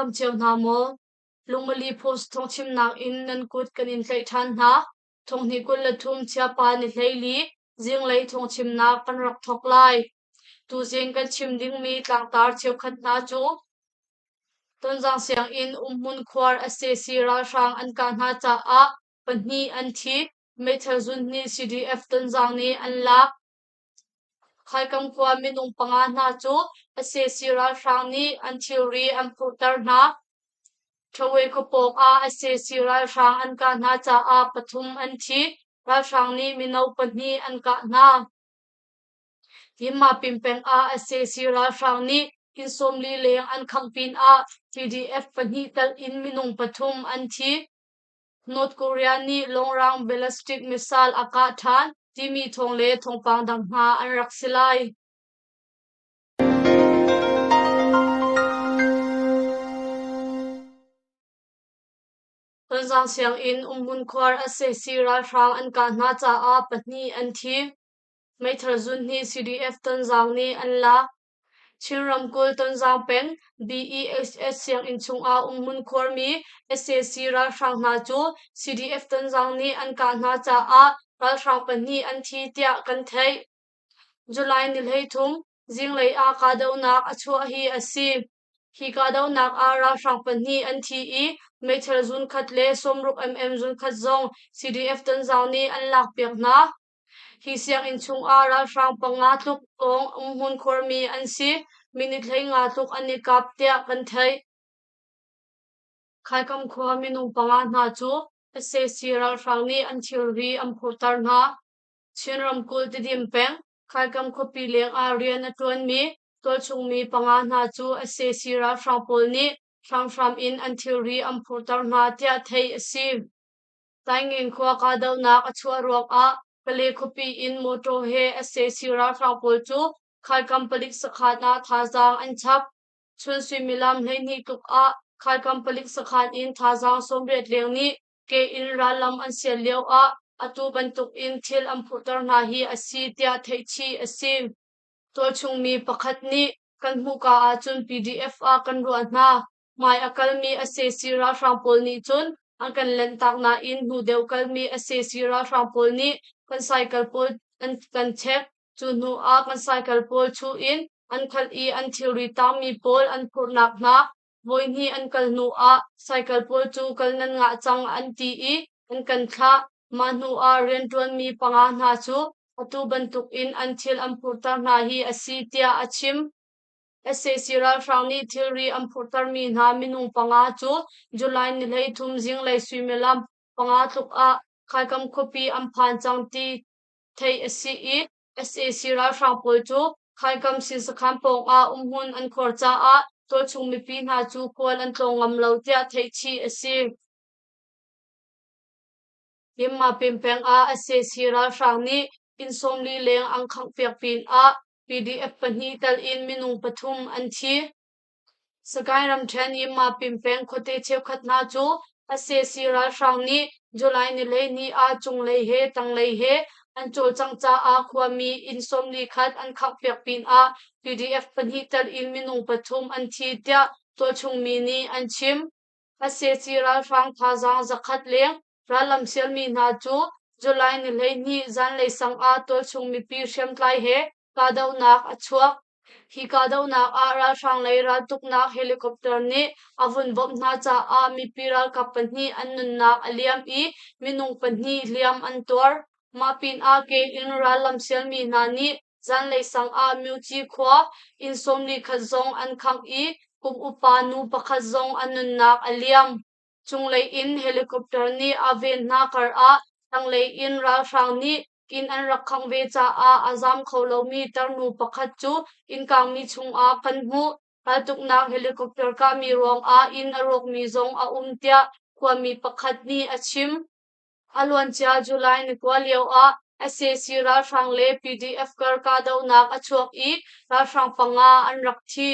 dam cio hna maw? Lungmali Post thawngchimnak in nan kut kan in tlaih ṭhan hna. Thonghnih 23 Chiapa ni 14 zinglei thawngchimnak kan rak thawk lai. Tuzing kan chim dingmi tlangtar cheukhat hna cu Tonzang sianginn umhmun khuar sac ralhrang an kah hna caah pahnih an thi. Meithal zunhnih CDF Tonzang nih an lak. Khaikam khua minung panga hna cu sac ralhrang nih an thilri an phurhter hna. Ṭhawe khuapawng ah sac ralhrang an kah hna caah pathum an thi. Ralhrang nih mino pahnih an kah hna. Yinmapin peng ah sac ralhrang nih inn 40 leng an khangh pinah PDF pahnih telh in minung pathum an thi. North Korea nih lawngrang ballistic missile a kah ṭhan timi thawng le thawngpang dang hna an rak si lai. Tonzang sianginn umhmun khuar sac ralhrang an kah hna caah pahnih an thi. Meithal zunhnih CDF Tonzang nih an lak. Chin ramkulh Tonzang peng BEHS sianginn chungah umhmun khuarmi sac ralhrang hna cu CDF Tonzang nih an kah hna caah ralhrang pahnih an thi tiah kan theih. July ni 13 zinglei ah kahdohnak a chuah hi a si. Hi kahdohnak ah ralhrang pahnih an thi i meithal zunkhat le 60 mm zunkhat zong CDF Tonzang nih an lakpiak hna. Hi sianginn chungah ralhrang panga tluk lawng umhmun khuarmi an si. Minute 15 tluk an i kap tiah kan theih. Khaikam khua minung panga hna cu sac ralhrang nih an thilri an phurhter hna. Chin ramkulh Tidim peng Khaikam khuapi leng ah rian a ṭuanmi tualchungmi panga hna cu sac ralhrang pawl nih hramhram in an thilri an phurhter hna tiah theih a si. Taingen khua kahdohnak a chuah ruangah Pale khuapi in mawṭaw he sac ralhrang pawl cu Khaikam palik sakhan ah thazaang an chap. Chun suimilam 12 tluk ah Khaikam palik sakhan in thazaang 80 leng nih ke in rallam an sial lio ah atu bantuk in thil an phurhter hna hi a si tiah theihchih a si. Tualchungmi pakhat nih kan hmuhka ahcun PDF ah kan ruah hna. Hmai a kalmi sac ralhrang pawl nih cun an kan lenhtak nain hnu deuh kalmi sac ralhrang pawl nih kan cycle pawl an kan chek. Cu hnu ah kan cycle pawl chuh in an khalh i an thilri tangmi pawl an phurhnak hna. Voihnih an kal hnu ah cycle pawl cu kal nan ngah cang an ti i an kan thlah. Mah hnu ah rianṭuanmi panga hna cu atu bantuk in an thil an phurter hna hi a si tiah a chim. Sac ralhrang nih thilri an phurhtermi hna minung panga cu July ni 13 zinglei suimilam panga tluk ah Khaikam khuapi an phan cang ti theih a si i sac ralhrang pawl cu Khaikam sinsakhan pawng ah umhmun an khuar caah tualchung mipi hna cu khual an tlawng ngam lo tiah theih chih a si. Yinmapin peng ah sac ralhrang nih inn 40 leng an khanghpiak pinah PDF pahnih tal in minung pathum an thi. Sagaing ramṭhen Yinmapin peng khuate cheukhat hna cu sac ralhrang nih July ni 12 ah cunglei he tanglei he an cawlcangh caah khuami inn 41 an khanghpiak pinah PDF pahnih tal in minung pathum an thi tiah tualchungmi nih an chim. Sac ralhrang thazaang 100 leng rallam sialmi hna cu July ni 12 zanlei sang ah tualchung mipi hriamtlai he kahdohnak a chuak. Hi kahdohnak ah ralhrang lei raltuknak helicopter nih a vun bawmh hna caah mipi ralkap pahnih an nunnak a liam i minung pahnih hliam an tuar. Mah pinah ke in rallam sialmi hna nih Zanlei sang ah Myuci khua inn 41 zong an khangh i kum upa nu pakhat zong a nunnak a liam. Cunglei in helicopter nih a ven hna karah tanglei in ralhrang nih inn an rak khangh ve caah a zaam kho lomi tarnu pakhat cu inn kangmi chungah kan hmuh. Raltuknak helicopter kahmi ruangah inn a rawkmi zong a um tiah khuami pakhat nih a chim. A luancia July ni 9 lio ah sac ralhrang le PDF kar kahdohnak a chuak i ralhrang panga an rak thi.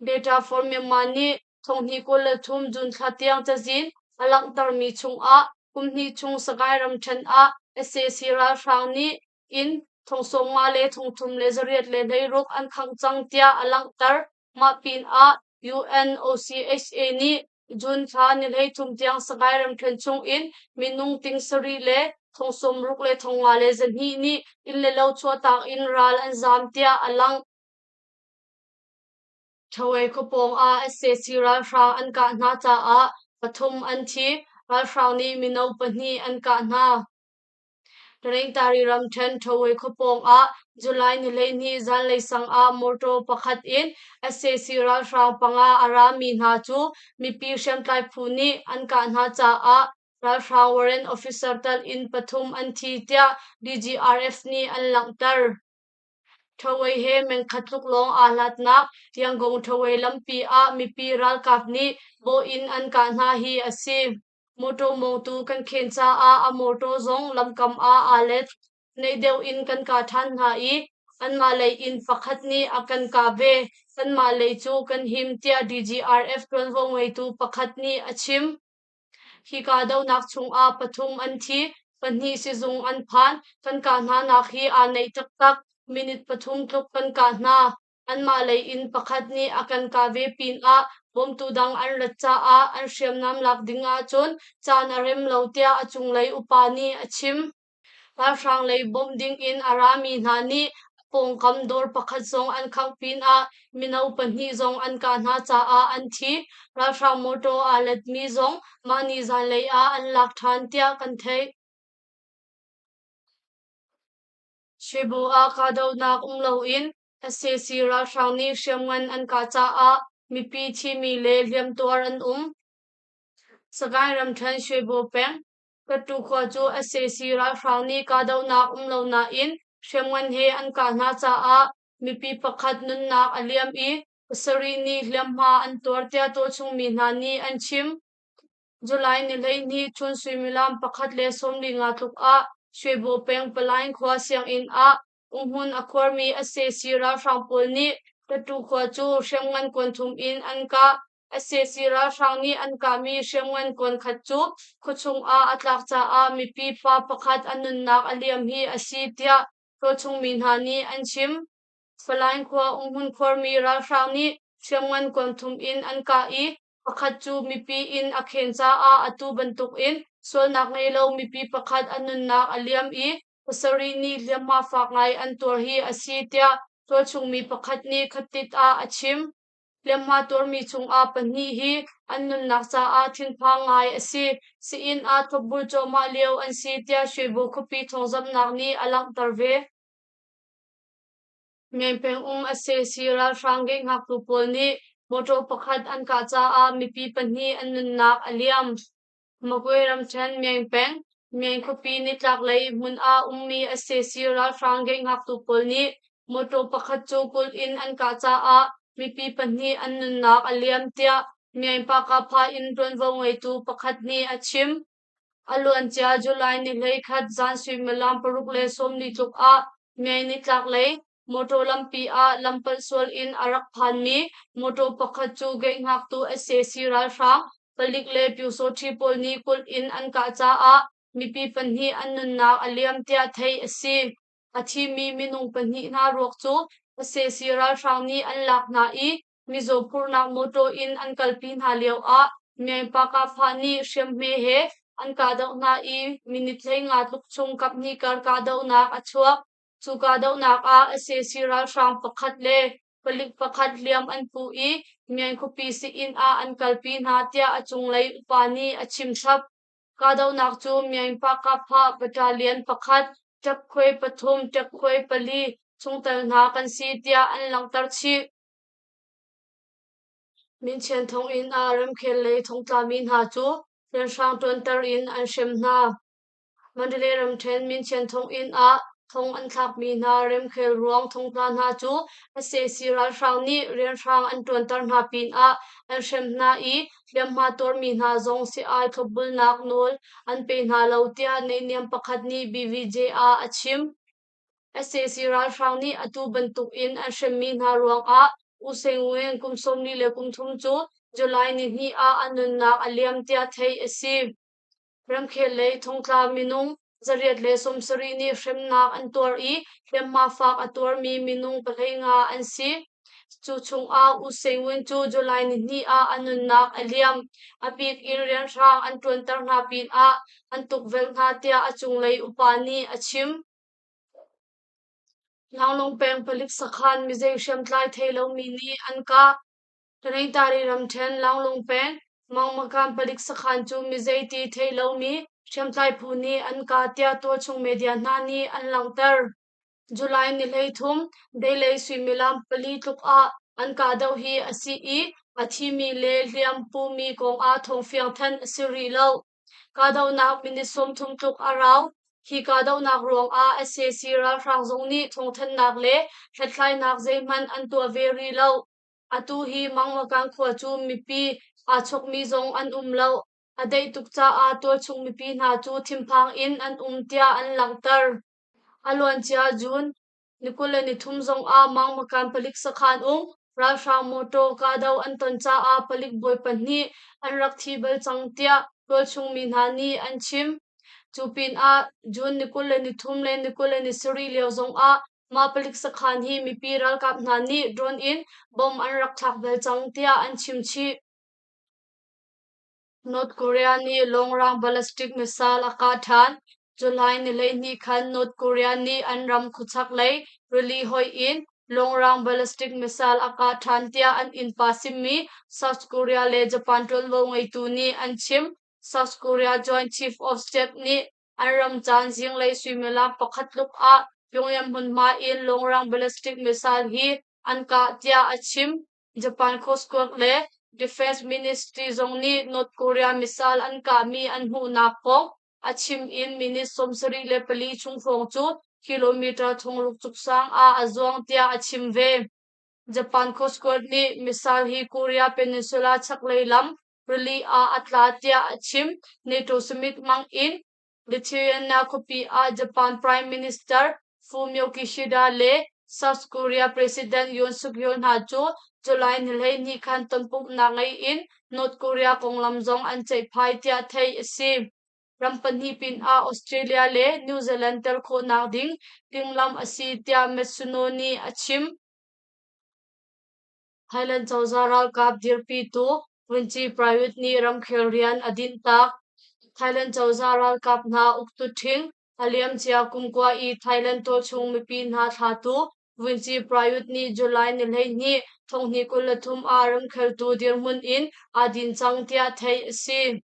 Data for Myanmar nih 2023 June thla tiang cazin a langhtermi chungah kum hnih chung Sagaing ramṭhen ah sac ralhrang nih inn 53 le 816 an khangh cang tiah a langhter. Mah pinah UNOCHA nih June thla ni 13 tiang Sagaing ramṭhen chung in minung ting sarih le thong 60 le 500 le 200 nih inn le lo chuahtak in ral an zaam tiah a langh. Ṭhawei khuapawng ah sac ralhrang an kah hna caah pathum an thi. Ralhrang nih mino pahnih an kah hna. Taningtari ramṭhen Ṭhawei khuapawng ah July ni 12 zanlei sang ah motor pakhat in sac ralhrang panga a rami hna cu mipi hriamtlai phu nih an kah hna caah ralhrang warrant officer tal in pathum an thi tiah DGRF nih an langhter. Ṭhawei he mengkhat tluk lawng aa hlatnak Yangon Ṭhawei lampi ah mipi ralkap nih bawh in an kah hna hi a si. Mawṭaw mawngtu kan khen caah a mawṭaw zong lamkam ah aa let. Naih deuh in kan kah ṭhan hna i anmah lei in pakhat nih a kan kah ve. Kanmah lei cu kan him tiah DGRF ṭuanvo ngeitu pakhat nih a chim. Hi kahdohnak chungah pathum an thi, pahnih sizung an phan. Kan kah hnanak hi aa naih taktak. Minute pathum tluk kan kah hna. Anmah lei in pakhat nih a kan kah ve pinah bawmtu dang an rat caah an hriamnam lak ding ahcun caan a rem lo tiah a cunglei upa nih a chim. Ralhrang lei bawmh dingin a rami hna nih a pawngkam dawr pakhat zong an khangh pinah mino pahnih zong an kah hna caah an thi. Ralhrang mawṭaw aa letmi zong mah ni zanlei ah an lak ṭhan tiah kan theih. Shwebo ah kahdohnak um loin sac ralhrang nih hriamngan an kah caah mipi thimi le hliamtuar an um. Sagaing ramṭhen Shwebo peng Kattu khua cu sac ralhrang nih kahdohnak um lo nain hriamngan he an kah hna caah mipi pakhat nunnak a liam i pasarih nih hliamhma an tuar tiah tualchungmi hna nih an chim. July ni 12 chun suimilam 1:45 tluk ah Shwebo peng Palaing khua sianginn ah umhmun a khuarmi sac ralhrang pawl nih Kattu khua cu hriamngan kuan thum in an kah. Sac ralhrang nih an kahmi hriamngan kuan khat cu khuachung ah a tlak caah mipi pa pakhat a nunnak a liam hi a si tiah tualchungmi hna nih an chim. Falaing khua umhmun khuarmi ralhrang nih hriamngan kuan thum in an kah i pakhat cu mipi inn a khen caah atu bantukin sualnak ngei lo mipi pakhat a nunnak a liam i pasarih nih hliamhma fak ngai an tuar hi a si tiah tualchungmi pakhat nih khatit ah a chim. Hliamhma tuarmi chungah pahnih hi an nunnak caah thinphang ngai a si. Sii-inn ah thlopbul cuahmah lio an si tiah Shwebo khuapi thawngzamhnak nih a langhter ve. Meng pengum sac ralhrang gate-hngaktu pawl nih mawṭaw pakhat an kah caah mipi pahnih an nunnak a liam. Magwe ramṭhen Meng peng, Meng khuapi nitlaklei hmun ah ummi sac ralhrang gate-hngaktu pawl nih mawṭaw pakhat cu kulh in an kah caah mipi pahnih an nunnak a liam tiah Myaing Pakapha in ṭuanvo ngeitu pakhat nih a chim. A luancia July ni 11 zan suimilam 6:40 tluk ah Myaing nitlaklei mawṭaw lampi ah lampalh sual in a rak phanmi mawṭaw pakhat cu gate hngaktu sac ralhrang, palik le pyusawṭhi pawl nih kulh in an kah caah mipi pahnih an nunnak a liam tiah theih a si. A thimi minung pahnih hna ruak cu sac ralhrang nih an lak hna i mizaw phurhnak mawṭaw in an kalpi hna lioah Myaing Pakapha nih hriamhme he an kahdoh hna i minute 15 tluk chung kaphnih kar kahdohnak a chuak. Cu kahdohnak ah sac ralhrang pakhat le palik pakhat hliam an pu i Myaing khuapi sii-inn ah an kalpi hna tiah a cunglei upa nih a chim chap. Kahdohnak cu Myaing Pakapha Battalion pakhat, ṭakkhuai pathum, ṭakkhuai pali chungtel hna kan si tiah an langhter chih. Minchian thonginn ah ramkhel lei thongtlami hna cu rianhrang ṭuanter in an hrem hna. Mandalay ramṭhen Minchian thonginn ah thong an thlakmi hna remkhel ruang thongtla hna cu sac ralhrang nih rianhrang an ṭuanter hna pinah an hrem hna i hliamhma tuarmi hna zong sii-ai thlopbulnak nawl an pe hna lo tiah naihniam pakhat nih BVJ ah a chim. Sac ralhrang nih atu bantuk in an hremmi hna ruangah U Seng Win kum 43 cu July nihnih ah a nunnak a liam tiah theih a si. Ramkhel lei thongtla minung 870 nih hremnak an tuar i hliamhma fak a tuarmi minung 15 an si. Cu chungah U Sein Win cu July nihnih ah a nunnak a liam. A bik in rianhrang an ṭuanter hna pinah an tukvelh hna tiah a cunglei upa nih a chim. Langlung peng palik sakhan mizei hriamtlai thei lomi nih an kah. Tanintari ramṭhen Langlung peng Mangmakan palik sakhan cu mizei ti thei lomi hriamtlai phu nih an kah tiah tualchung media hna nih an langhter. July ni 13 deilei suimilam 4 tluk ah an kahdoh hi a si i a thimi le hliam pumi kong ah thawngfiang thanh a si rih lo. Kahdohnak minute 30 tluk a rau. Hi kahdohnak ruangah sac ralhrang zong nih thawngthanhnak le hlathlainak zeihmanh an tuah ve rih lo. Atu hi Mangmakan khua cu mipi aa chawkmi zong an um lo. A daih tuk caah tualchung mipi hna cu thinphang in an um tiah an langhter. A luancia June ni 23 zongah Mangmakan palik sakhan um ralhrang mawtaw kahdoh an ton caah palik bawi pahnih an rak thi bal cang tiah tualchung mi hna nih an chim. Cu pinah June ni 23 le ni 27 lio zongah mah palik sakhan hi mipi ralkap hna nih drone in bomb an rak thlak bal cang tiah an chim chih. North Korea nih lawngrang ballistic missile a kah ṭhan. July ni 12 khan North Korea nih an ram khuachak lei rili hoih in lawngrang ballistic missile a kah ṭhan tiah an innpa simi South Korea le Japan ṭuanvo ngeitu nih an chim. South Korea Joint Chief of Staff nih an ram caan zinglei suimilam pakhat tluk ah Pyongyang hmunhma in lawngrang ballistic missile hi an kah tiah a chim. Japan Coast Guard le Defense Ministry zong nih North Korea missile an kahmi an hmuhnak kong a chim in minute 74 chung hrawng cu kilometer 600 tluk sang ah a zuang tiah a chim ve. Japan Coast Guard nih missile hi Korea Peninsula chaklei lam rili ah a tla tiah a chim. NATO summit hmang in Lithuania khuapi ah Japan Prime Minister Fumio Kishida le South Korea President Yoon Suk Yeol hna cu July ni 12 khan tonpumhnak ngei in North Korea konglam zong an ceihphai tiah theih a si. Ram pahnih pinah Australia le New Zealand tel khawhnak ding timhlamh a si tiah Matsuno nih a chim. Thailand cozah ralkap dirpitu Vunci Prayut nih ramkhel rian a dinhtak. Thailand cozah ralkap hna uktu ṭhing a liamcia kum kua i Thailand tualchung mipi hna thlatu Vunci Prayut nih July ni 12, 2023 ah ramkheltu dirhmun in aa din cang tiah theih a si.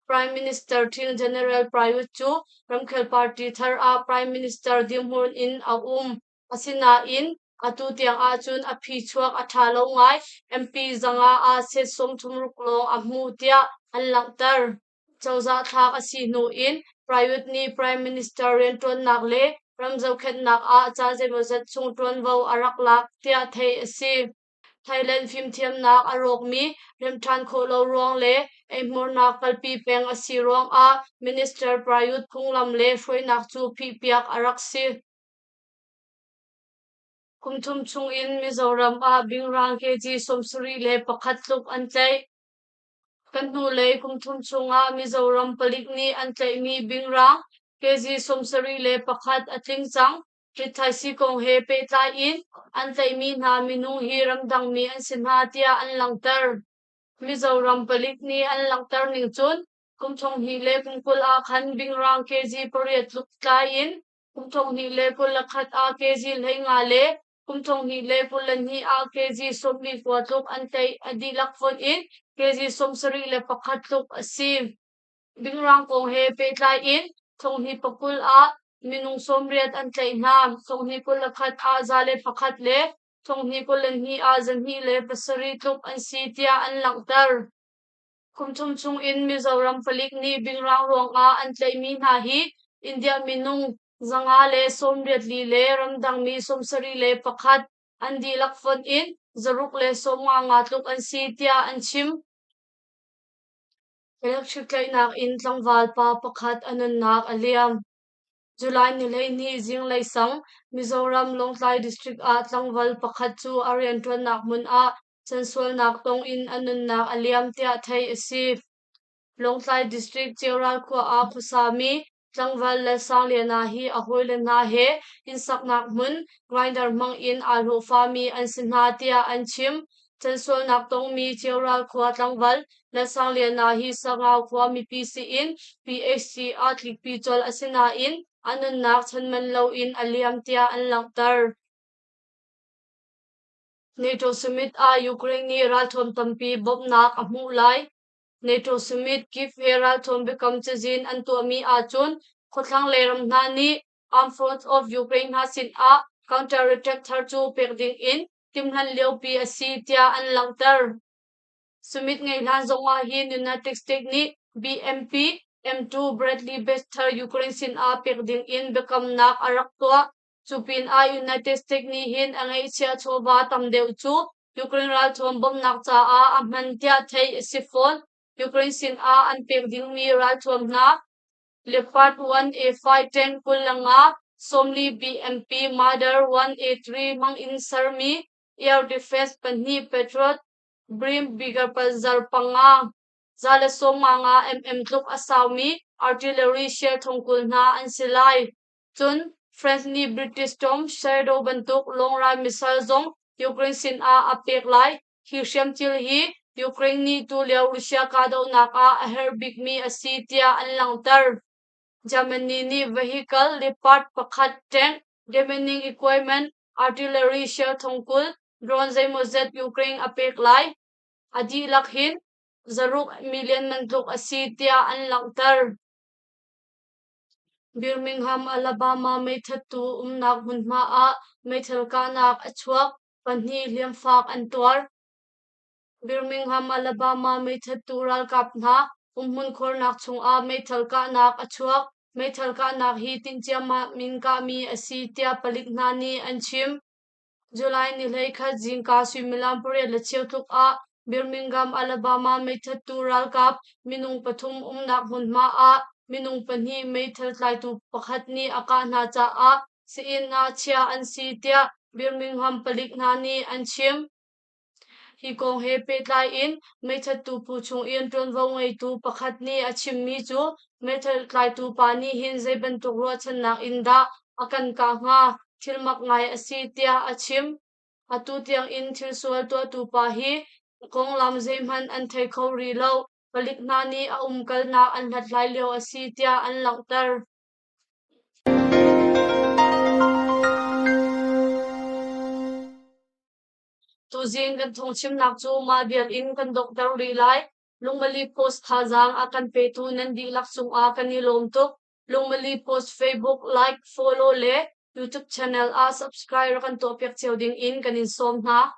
Prime Minister ṭhing General Prayut cu ramkhel party thar ah Prime Minister dirhmun in a um. Asinain atu tiang ahcun a phichuak a ṭha lo ngai. MP 500 ah set 36 lawng a hmu tiah an langhter. Cozah thlak a si hnu in Prayut nih Prime Minister rianṭuannak le ram zohkhenhnak ah caan zeimawzat chung ṭuanvo a rak lak tiah theih a si. Thailand fimthiamnak a rawkmi remh ṭhan khawh lo ruang le eihmurnak kalpi peng a si ruangah Minister Prayut phunglam le hruainak cu phihpiak a rak si. Kum thum chungin Mizoram ah bingrang kg 71 tluk an tlaih. Kan hnulei kum thum chungah Mizoram palik nih an tlaihmi bingrang kg 71 a tling cang. Rithaisii kong he pehtlai in an tlaihmi hna minung hi ramdangmi an si hna tiah an langhter. Mizoram palik nih an langhter ning cun kum 2020 ah khan bingrang kg 8 tluk tlai in kum 2021 ah kg 15 le kum 2022 ah kg 49 tluk an tlaih. A dihlak fonh in kg 71 tluk a si. Bingrang kong he pehtlai in 2020 ah minung 80 an tlaih hna. 2021 ah 101 le 2022 ah 207 tluk an si tiah an langhter. Kum thum chung in Mizoram palik nih bingrang ruangah an tlaihmi hna hi India minung 584 le ramdangmi 71 an dihlak fonh in 655 tluk an si tiah an chim. Electric tlaihnak in tlangval pa pakhat a nunnak a liam. July ni 12 zinglei sang Mizoram Lawngtlai District ah tlangval pakhat cu a rianṭuannak hmun ah cansualnak tong in a nunnak a liam tiah theih a si. Lawngtlai District Ceural khua ah khuasami Tlangval Lalsangliana hi a hawile hna he innsaknak hmun grinder hmang in aa hlawhfami an si hna tiah an chim. Cansualnak tongmi Ceural khua tlangval Lalsangliana hi Sangau khua mipi siin PHC ah tlikpi colh a si nain a nunnak chan manh loin a liam tiah an langhter. NATO summit ah Ukraine nih ralthuam tampi bawmhnak a hmuh lai. NATO summit Kyiv he ralthuam biakam cazin an tuahmi ahcun khuathlang lei ram hna nih Armed Forces of Ukraine hna sinah counter-attack thar cu pek ding in timhlan liopi a si tiah an langhter. Summit ngeih hlan zongah hin United States nih BMP M2 Bradley Baxter Ukraine sinah pek ding in biakamnak a rak tuah. Cu pinah United States nih hin a ngeihchiah chawva tam deuh cu Ukraine ralthuam bawmhnak caah a hman tiah theih a si fawn. Ukraine sinah an pek dingmi ralthuam hna Leopard 1A5 tank 25, 40 BMP Marder 1A3 hmangin sermi Air Defense pahnih Patriot Brim Bigarpanzer panga, 155 mm tluk a saumi artillery shell 20,000 hna an si lai. Cun France nih British Storm Shadow bantuk long-range missile zong Ukraine sinah a pek lai. Hi hriamthil hi Ukraine nih tulio Russia kahdohnak ah a herh bikmi a si tiah an langhter. Germany nih vehicle Leopard pakhat tank, demining equipment, artillery shell 20,000, drone zeimawzat Ukraine a pek lai. A dihlak hin zaruk million man tluk a si tiah an langhter. Birmingham, Alabama meithattu umnak hmunhma ah meithal kahnak a chuak. Pahnih hliamfak an tuar. Birmingham, Alabama meithattu ralkap hna umhmun khuarnak chungah meithal kahnak a chuak. Meithal kahnak hi tinh ciammam in kahmi a si tiah palik hna nih an chim. July ni 11 zingka suimilam 8:15 tluk ah Birmingham, Alabama meithattu ralkap minung pathum umnak hmunhma ah minung pahnih meithal tlaitu pakhat nih a kah hna caah sii-inn ah chiah an si tiah Birmingham palik hna nih an chim. Hi kong he pehtlai in meithattu phu chungin ṭuanvo ngeitu pakhat nih a chimmi cu meithal tlaitu pa nih hin zei bantuk ruahchannak in dah a kan kah hnga, thil mak ngai a si tiah a chim. Atu tiangin thil sual tuahtu pa hi a konglam zeihmanh an thei kho rih lo. Palik hna nih a umkalnak an hlathlai lio a si tiah an langhter. Tuzing kan phungchimnak cu mah vial in kan donghter rih lai. Lungmali Post thazaang a kan petu nan dihlak cungah kan i lawm tuk. Lungmali Post Facebook like, follow le YouTube channel ah subscribe rak kan tuahpiak cio ding in kan in sawm hna.